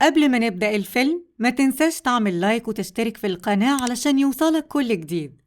قبل ما نبدأ الفيلم ما تنساش تعمل like وتشترك في القناة علشان يوصلك كل جديد.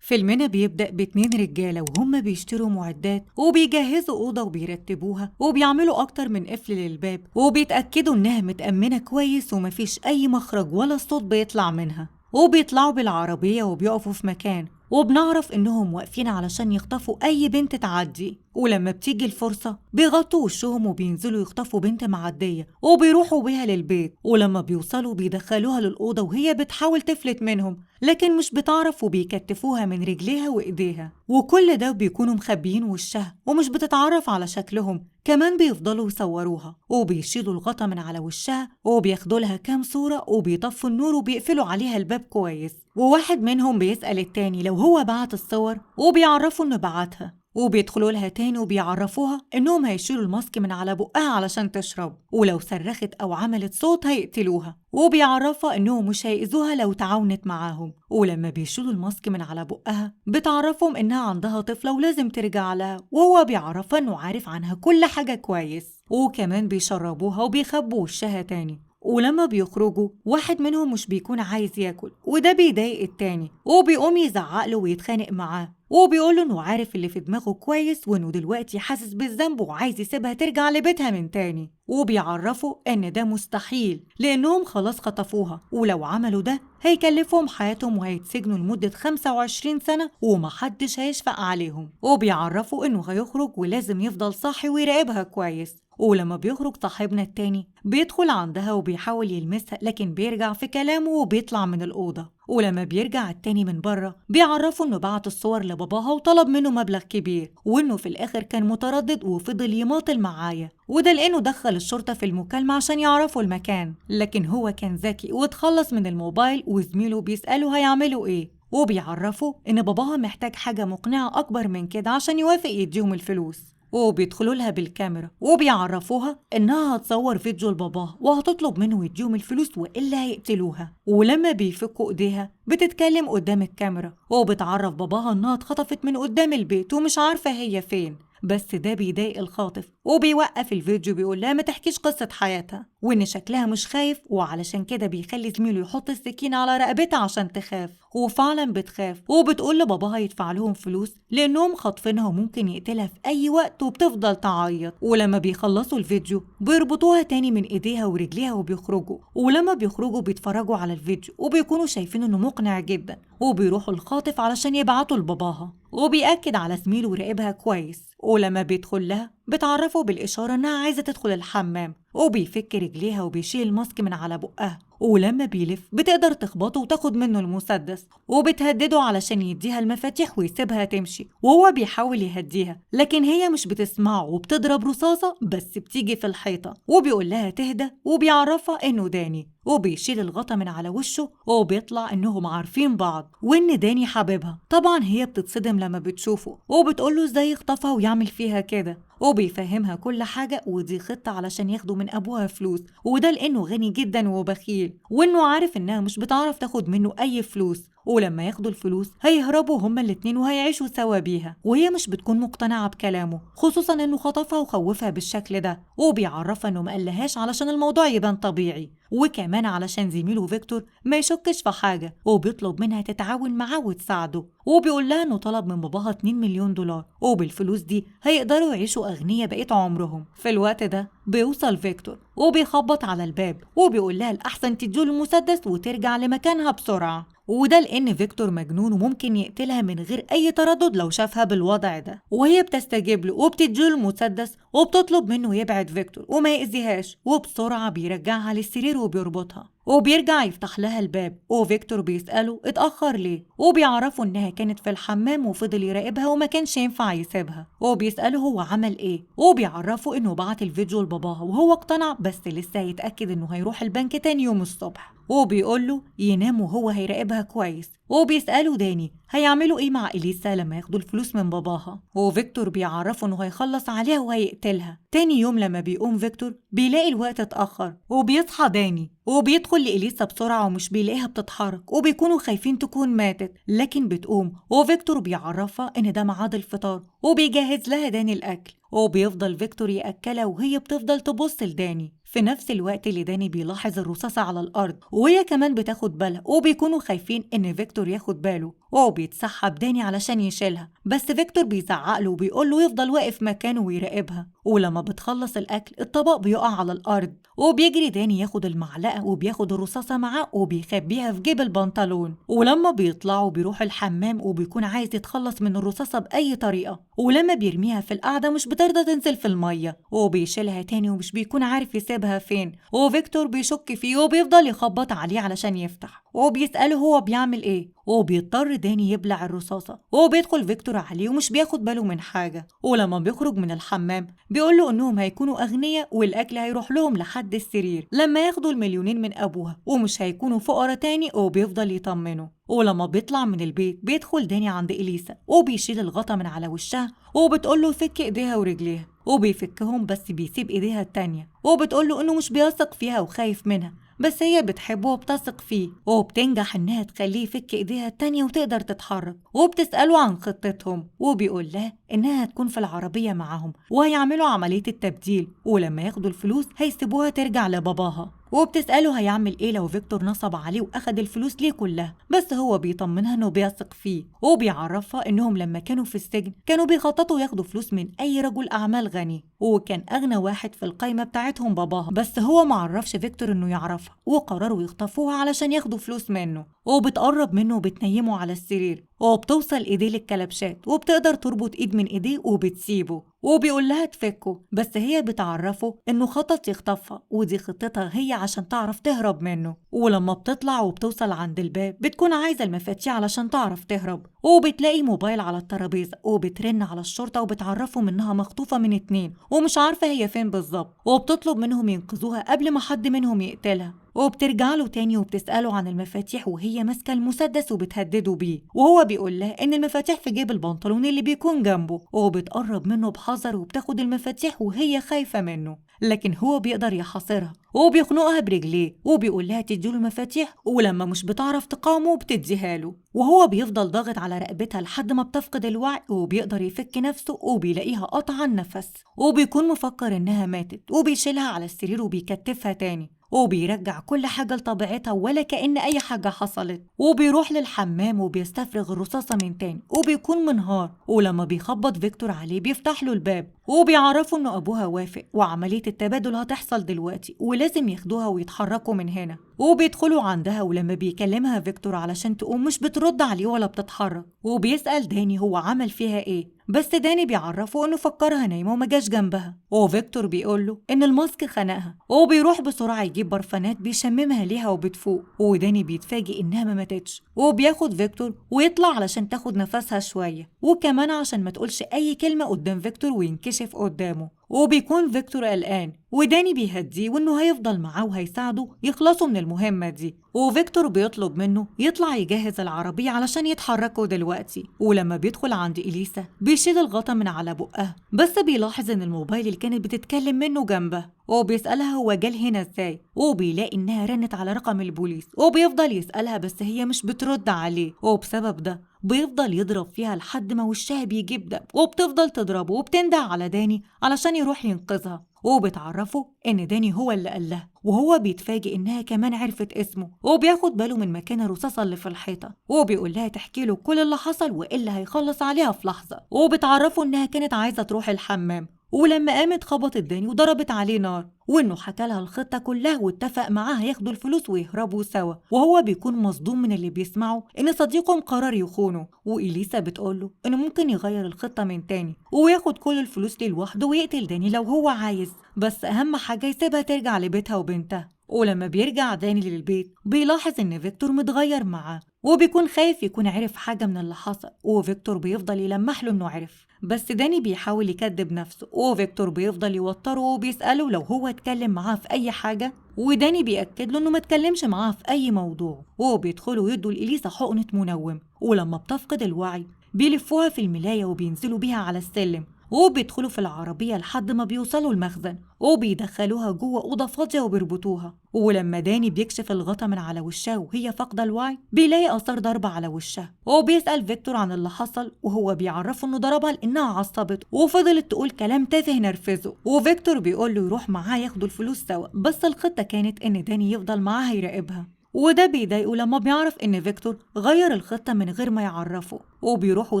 فيلمنا بيبدأ باتنين رجالة وهم بيشتروا معدات وبيجهزوا أوضة وبيرتبوها وبيعملوا أكتر من قفل للباب وبيتأكدوا إنها متأمنة كويس ومفيش أي مخرج ولا صوت بيطلع منها، وبيطلعوا بالعربية وبيقفوا في مكان وبنعرف إنهم واقفين علشان يخطفوا أي بنت تعدي. ولما بتيجي الفرصة بيغطوا وشهم وبينزلوا يخطفوا بنت معدية وبيروحوا بيها للبيت، ولما بيوصلوا بيدخلوها للأوضة وهي بتحاول تفلت منهم لكن مش بتعرف، وبيكتفوها من رجليها وإيديها، وكل ده بيكونوا مخبيين وشها ومش بتتعرف على شكلهم. كمان بيفضلوا يصوروها وبيشيلوا الغطا من على وشها وبياخدوا لها كام صورة وبيطفوا النور وبيقفلوا عليها الباب كويس. وواحد منهم بيسأل التاني لو هو بعت الصور وبيعرفوا إنه بعتها، وبيدخلوا لها تاني وبيعرفوها إنهم هيشيلوا الماسك من على بقها علشان تشرب، ولو صرخت أو عملت صوت هيقتلوها، وبيعرفها إنهم مش هيأذوها لو تعاونت معاهم. ولما بيشيلوا الماسك من على بقها بتعرفهم إنها عندها طفلة ولازم ترجع لها، وهو بيعرفها إنه عارف عنها كل حاجة كويس. وكمان بيشربوها وبيخبوا وشها تاني. ولما بيخرجوا واحد منهم مش بيكون عايز ياكل، وده بيضايق التاني وبيقوم يزعق له ويتخانق معاه، وبيقوله انه عارف اللي في دماغه كويس وانه دلوقتي حاسس بالذنب وعايز يسيبها ترجع لبيتها من تاني. وبيعرفوا ان ده مستحيل لانهم خلاص خطفوها، ولو عملوا ده هيكلفهم حياتهم وهيتسجنوا لمدة 25 سنة ومحدش هيشفق عليهم. وبيعرفوا انه هيخرج ولازم يفضل صاحي ويراقبها كويس. ولما بيخرج صاحبنا التاني بيدخل عندها وبيحاول يلمسها لكن بيرجع في كلامه وبيطلع من الأوضة. ولما بيرجع التاني من بره بيعرفوا انه بعت الصور لباباها وطلب منه مبلغ كبير، وانه في الاخر كان متردد وفضل يماطل معايا، وده لانه دخل الشرطة في المكالمة عشان يعرفوا المكان، لكن هو كان ذكي واتخلص من الموبايل. وزميله بيسأله هيعملوا ايه، وبيعرفوا ان باباها محتاج حاجة مقنعة اكبر من كده عشان يوافق يديهم الفلوس. وبيدخلوا لها بالكاميرا وبيعرفوها انها هتصور فيديو لباباها وهتطلب منه يديهم الفلوس والا هيقتلوها. ولما بيفكوا ايديها بتتكلم قدام الكاميرا وبتعرف باباها انها اتخطفت من قدام البيت ومش عارفه هي فين، بس ده بيضايق الخاطف وبيوقف الفيديو بيقول لها ما تحكيش قصة حياتها وإن شكلها مش خايف، وعلشان كده بيخلي زميله يحط السكينة على رقبتها عشان تخاف. وفعلا بتخاف وبتقول لباباها يدفع لهم فلوس لأنهم خاطفينها وممكن يقتلها في أي وقت، وبتفضل تعيط. ولما بيخلصوا الفيديو بيربطوها تاني من إيديها ورجليها وبيخرجوا. ولما بيخرجوا بيتفرجوا على الفيديو وبيكونوا شايفين إنه مقنع جدا، وبيروحوا الخاطف علشان يبعتوا لباباها، وبيأكد على زميله وراقبها كويس. ولما بيدخل لها بتعرفه بالإشارة إنها عايزة تدخل الحمام، وبيفك رجليها وبيشيل الماسك من على بقها. ولما بيلف بتقدر تخبطه وتاخد منه المسدس، وبتهدده علشان يديها المفاتيح ويسيبها تمشي، وهو بيحاول يهديها لكن هي مش بتسمعه وبتضرب رصاصة بس بتيجي في الحيطة، وبيقول لها تهدى وبيعرفها إنه داني، وبيشيل الغطا من على وشه وبيطلع إنهم عارفين بعض وإن داني حبيبها. طبعا هي بتتصدم لما بتشوفه وبتقوله إزاي يخطفها ويعمل فيها كده، وبيفهمها كل حاجة ودي خطة علشان ياخدوا من أبوها فلوس، وده لأنه غني جدا وبخيل وإنه عارف إنها مش بتعرف تاخد منه أي فلوس، ولما ياخدوا الفلوس هيهربوا هما الاتنين وهيعيشوا سوا بيها. وهي مش بتكون مقتنعة بكلامه خصوصا إنه خطفها وخوفها بالشكل ده، وبيعرفها إنه مقلهاش علشان الموضوع يبان طبيعي، وكمان علشان زميله فيكتور ما يشكش في حاجة، وبيطلب منها تتعاون معاه وتساعده، وبيقول لها إنه طلب من باباها 2 مليون دولار وبالفلوس دي هيقدروا يعيشوا أغنياء بقية عمرهم. في الوقت ده بيوصل فيكتور وبيخبط على الباب وبيقول لها الأحسن تديله المسدس وترجع لمكانها بسرعة، وده لأن فيكتور مجنون وممكن يقتلها من غير أي تردد لو شافها بالوضع ده. وهي بتستجيب له وبتديله المسدس وبتطلب منه يبعد فيكتور وما يأذيهاش، وبسرعة بيرجعها للسرير وبيربطها وبيرجع يفتح لها الباب. وفيكتور بيسأله اتأخر ليه، وبيعرفوا إنها كانت في الحمام وفضل يراقبها وما كانش ينفع يسيبها، وبيسأله هو عمل إيه، وبيعرفوا إنه بعت الفيديو لباباها وهو اقتنع بس لسه هيتأكد إنه هيروح البنك تاني يوم الصبح، وبيقوله ينام وهو هيراقبها كويس. وبيسأله داني هيعملوا ايه مع إليسا لما ياخدوا الفلوس من باباها، وفيكتور بيعرفه انه هيخلص عليها وهيقتلها. تاني يوم لما بيقوم فيكتور بيلاقي الوقت اتأخر، وبيصحى داني وبيدخل لإليسا بسرعة ومش بيلاقيها بتتحرك، وبيكونوا خايفين تكون ماتت، لكن بتقوم وفيكتور بيعرفها ان ده ميعاد الفطار وبيجهز لها داني الأكل. وبيفضل فيكتور يأكلها وهي بتفضل تبص لداني. في نفس الوقت اللي داني بيلاحظ الرصاصة على الأرض وهي كمان بتاخد بالها، وبيكونوا خايفين إن فيكتور ياخد باله، وبيتسحب داني علشان يشيلها، بس فيكتور بيزعق له وبيقول له يفضل واقف مكانه ويراقبها. ولما بتخلص الأكل الطبق بيقع على الأرض، وبيجري داني ياخد المعلقة وبياخد الرصاصة معاه وبيخبيها في جيب البنطلون. ولما بيطلعوا بيروح الحمام وبيكون عايز يتخلص من الرصاصة بأي طريقة، ولما بيرميها في القعدة مش بترضى تنزل في المية، وبيشيلها تاني ومش بيكون عارف يسيبها فين. وفيكتور بيشك فيه وبيفضل يخبط عليه علشان يفتح، وبيسأله هو بيعمل ايه، وبيضطر داني يبلع الرصاصة، وبيدخل فيكتور عليه ومش بياخد باله من حاجة. ولما بيخرج من الحمام بيقول له انهم هيكونوا اغنياء والاكل هيروح لهم لحد السرير لما ياخدوا المليونين من ابوها ومش هيكونوا فقراء تاني، وبيفضل يطمنه. ولما بيطلع من البيت بيدخل داني عند إليسا وبيشيل الغطا من على وشها وبتقول له فك ايديها ورجليها، وبيفكهم بس بيسيب ايديها التانية، وبتقول له انه مش بيثق فيها وخايف منها، بس هي بتحبه وبتثق فيه، وبتنجح انها تخليه يفك ايديها التانية وتقدر تتحرك. وبتسأله عن خطتهم وبيقول لها انها هتكون في العربية معاهم وهيعملوا عملية التبديل، ولما ياخدوا الفلوس هيسيبوها ترجع لباباها. وبتسأله هيعمل ايه لو فيكتور نصب عليه واخد الفلوس ليه كلها، بس هو بيطمنها انه بيثق فيه، وبيعرفها انهم لما كانوا في السجن كانوا بيخططوا ياخدوا فلوس من اي رجل اعمال غني، وكان اغنى واحد في القايمة بتاعتهم باباها، بس هو معرفش فيكتور انه يعرفها، وقرروا يخطفوها علشان ياخدوا فلوس منه. وبتقرب منه وبتنيمه على السرير، وبتوصل ايديه للكلبشات وبتقدر تربط ايد من ايديه وبتسيبه، وبيقول لها تفكه، بس هي بتعرفه انه خطط يخطفها ودي خطتها هي عشان تعرف تهرب منه. ولما بتطلع وبتوصل عند الباب بتكون عايزه المفاتيح علشان تعرف تهرب، وبتلاقي موبايل على الترابيزة وبترن على الشرطة وبتعرفهم انها مخطوفه من 2 ومش عارفه هي فين بالظبط، وبتطلب منهم ينقذوها قبل ما حد منهم يقتلها. وبترجع له تاني وبتسأله عن المفاتيح وهي ماسكة المسدس وبتهدده بيه، وهو بيقول لها إن المفاتيح في جيب البنطلون اللي بيكون جنبه، وبتقرب منه بحذر وبتاخد المفاتيح وهي خايفة منه، لكن هو بيقدر يحاصرها وبيخنقها برجليه وبيقول لها تديله المفاتيح، ولما مش بتعرف تقاومه بتديها له، وهو بيفضل ضاغط على رقبتها لحد ما بتفقد الوعي وبيقدر يفك نفسه وبيلاقيها قطع النفس، وبيكون مفكر إنها ماتت، وبيشيلها على السرير وبيكتفها تاني وبيرجع كل حاجة لطبيعتها ولا كأن أي حاجة حصلت. وبيروح للحمام وبيستفرغ الرصاصة من تاني وبيكون منهار، ولما بيخبط فيكتور عليه بيفتح له الباب وبيعرفوا إنه أبوها وافق وعملية التبادل هتحصل دلوقتي ولازم ياخدوها ويتحركوا من هنا. وبيدخلوا عندها، ولما بيكلمها فيكتور علشان تقوم مش بترد عليه ولا بتتحرك، وبيسأل داني هو عمل فيها إيه، بس داني بيعرفه إنه فكرها نايمة وما جاش جنبها، وفيكتور بيقوله إن الماسك خنقها، وبيروح بسرعة يجيب برفانات بيشممها ليها وبتفوق، وداني بيتفاجئ إنها ما ماتتش، وبياخد فيكتور ويطلع علشان تاخد نفسها شوية، وكمان عشان ما تقولش أي كلمة قدام فيكتور وينكشف قدامه. وبيكون فيكتور قلقان وداني بيهديه وإنه هيفضل معاه وهيساعده يخلصوا من المهمة دي، وفيكتور بيطلب منه يطلع يجهز العربية علشان يتحركوا دلوقتي. ولما بيدخل عند إليسا بيشيل الغطا من على بقها، بس بيلاحظ إن الموبايل اللي كانت بتتكلم منه جنبه، وبيسألها هو جال هنا ازاي، وبيلاقي إنها رنت على رقم البوليس، وبيفضل يسألها بس هي مش بترد عليه، وبسبب ده بيفضل يضرب فيها لحد ما وشها بيجيب دم، وبتفضل تضربه وبتنده على داني علشان يروح ينقذها، وبتعرفه إن داني هو اللي قال لها، وهو بيتفاجئ إنها كمان عرفت اسمه، وبياخد باله من مكان الرصاصة اللي في الحيطة، وبيقول لها تحكي له كل اللي حصل وإلا هيخلص عليها في لحظة. وبتعرفه إنها كانت عايزة تروح الحمام، ولما قامت خبطت داني وضربت عليه نار، وإنه حكى لها الخطة كلها واتفق معاها ياخدوا الفلوس ويهربوا سوا. وهو بيكون مصدوم من اللي بيسمعه إن صديقه مقرر يخونه، وإليسا بتقوله إنه ممكن يغير الخطة من تاني وياخد كل الفلوس ليه لوحده ويقتل داني لو هو عايز، بس أهم حاجة يسيبها ترجع لبيتها وبنتها. ولما بيرجع داني للبيت بيلاحظ إن فيكتور متغير معاه، وبيكون خايف يكون عرف حاجة من اللي حصل، وفيكتور بيفضل يلمح له إنه عرف، بس داني بيحاول يكذب نفسه، وفيكتور بيفضل يوتره وبيسأله لو هو اتكلم معاه في أي حاجة، وداني بيأكد له إنه ما اتكلمش معاه في أي موضوع. وبيدخلوا يدوا لإليسا حقنة منوم، ولما بتفقد الوعي بيلفوها في الملاية وبينزلوا بيها على السلم، وبيدخلوا في العربية لحد ما بيوصلوا المخزن، وبيدخلوها جوه أوضة فاضية وبيربطوها. ولما داني بيكشف الغطا من على وشها وهي فاقدة الوعي بيلاقي آثار ضرب على وشها، وبيسأل فيكتور عن اللي حصل، وهو بيعرفه إنه ضربها لإنها عصبت وفضلت تقول كلام تافه نرفزه. وفيكتور بيقول له يروح معاه ياخدوا الفلوس سوا، بس الخطة كانت إن داني يفضل معاها يراقبها، وده بيضايقه لما بيعرف إن فيكتور غير الخطة من غير ما يعرفه. وبيروحوا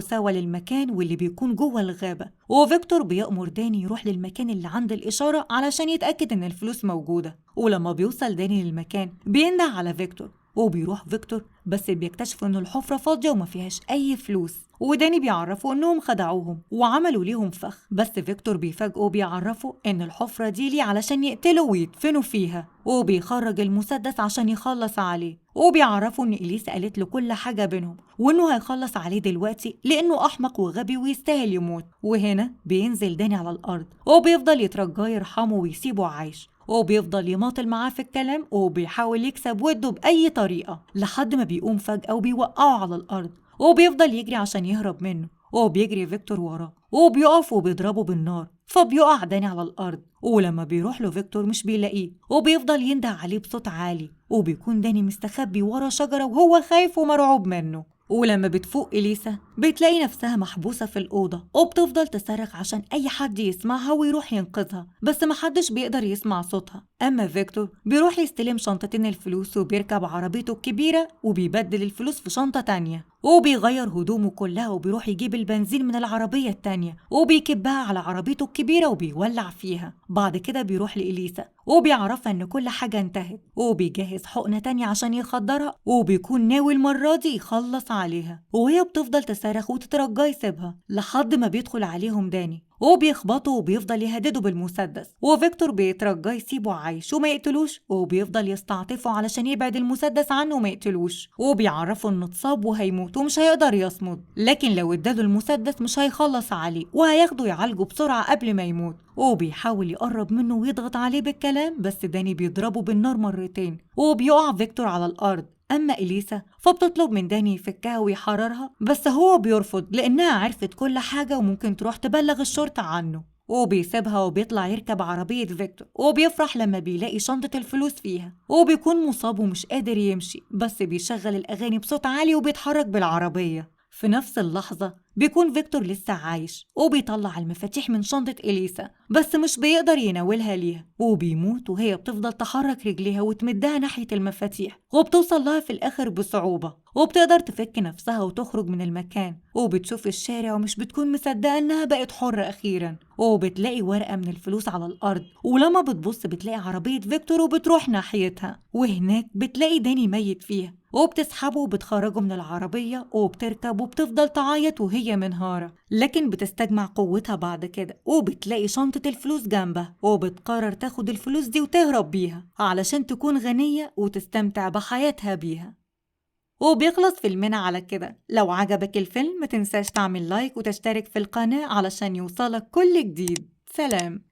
سوا للمكان واللي بيكون جوه الغابة، وفيكتور بيأمر داني يروح للمكان اللي عند الإشارة علشان يتأكد إن الفلوس موجودة. ولما بيوصل داني للمكان بينده على فيكتور، وبيروح فيكتور بس بيكتشفوا إن الحفرة فاضية وما فيهاش أي فلوس، وداني بيعرفوا إنهم خدعوهم وعملوا ليهم فخ، بس فيكتور بيفاجئوا وبيعرفوا إن الحفرة دي ليه علشان يقتلوا ويدفنوا فيها، وبيخرج المسدس عشان يخلص عليه، وبيعرفوا إن إليسا قالت له كل حاجة بينهم وإنه هيخلص عليه دلوقتي لأنه أحمق وغبي ويستاهل يموت. وهنا بينزل داني على الأرض وبيفضل يترجاه يرحمه ويسيبه عايش، وبيفضل يماطل معاه في الكلام وبيحاول يكسب وده بأي طريقة لحد ما بيقوم فجأة وبيوقعه على الأرض، وبيفضل يجري عشان يهرب منه، وبيجري فيكتور وراه وبيقف وبيضربه بالنار، فبيقع داني على الأرض. ولما بيروح له فيكتور مش بيلاقيه، وبيفضل ينده عليه بصوت عالي، وبيكون داني مستخبي ورا شجرة وهو خايف ومرعوب منه. ولما بتفوق إليسا بتلاقي نفسها محبوسة في الأوضة، وبتفضل تصرخ عشان أي حد يسمعها ويروح ينقذها، بس محدش بيقدر يسمع صوتها. أما فيكتور بيروح يستلم شنطتين الفلوس وبيركب عربيته الكبيرة وبيبدل الفلوس في شنطة تانية، وبيغير هدومه كلها وبيروح يجيب البنزين من العربية التانية وبيكبها على عربيته الكبيرة وبيولع فيها. بعد كده بيروح لإليسا وبيعرفها إن كل حاجة انتهت، وبيجهز حقنة تانية عشان يخدرها، وبيكون ناوي المرة دي يخلص عليها، وهي بتفضل تصرخ وتترجاه يسيبها لحد ما بيدخل عليهم داني وبيخبطه وبيفضل يهدده بالمسدس، وفيكتور بيترجاه يسيبه عايش وما يقتلوش، وبيفضل يستعطفه علشان يبعد المسدس عنه وما يقتلوش، وبيعرفه انه اتصاب وهيموت ومش هيقدر يصمد، لكن لو اداله المسدس مش هيخلص عليه وهياخده يعالجه بسرعة قبل ما يموت. وبيحاول يقرب منه ويضغط عليه بالكلام، بس داني بيضربه بالنار مرتين وبيقع فيكتور على الأرض. أما إليسا فبتطلب من داني يفكها ويحررها، بس هو بيرفض لأنها عرفت كل حاجة وممكن تروح تبلغ الشرطة عنه، وبيسيبها وبيطلع يركب عربية فيكتور، وبيفرح لما بيلاقي شنطة الفلوس فيها، وبيكون مصاب ومش قادر يمشي، بس بيشغل الأغاني بصوت عالي وبيتحرك بالعربية. في نفس اللحظة بيكون فيكتور لسه عايش وبيطلع المفاتيح من شنطة إليسا، بس مش بيقدر يناولها ليها، وبيموت وهي بتفضل تحرك رجليها وتمدها ناحية المفاتيح، وبتوصل لها في الآخر بصعوبة، وبتقدر تفك نفسها وتخرج من المكان، وبتشوف الشارع ومش بتكون مصدقة إنها بقت حرة أخيرا، وبتلاقي ورقة من الفلوس على الأرض، ولما بتبص بتلاقي عربية فيكتور وبتروح ناحيتها، وهناك بتلاقي داني ميت فيها، وبتسحبه وبتخرجه من العربية وبتركب وبتفضل تعيط وهي منهارة، لكن بتستجمع قوتها بعد كده وبتلاقي شنطة الفلوس جنبها، وبتقرر تاخد الفلوس دي وتهرب بيها علشان تكون غنية وتستمتع بحياتها بيها. وبيخلص فيلمنا على كده. لو عجبك الفيلم ما تنساش تعمل لايك وتشترك في القناة علشان يوصلك كل جديد. سلام.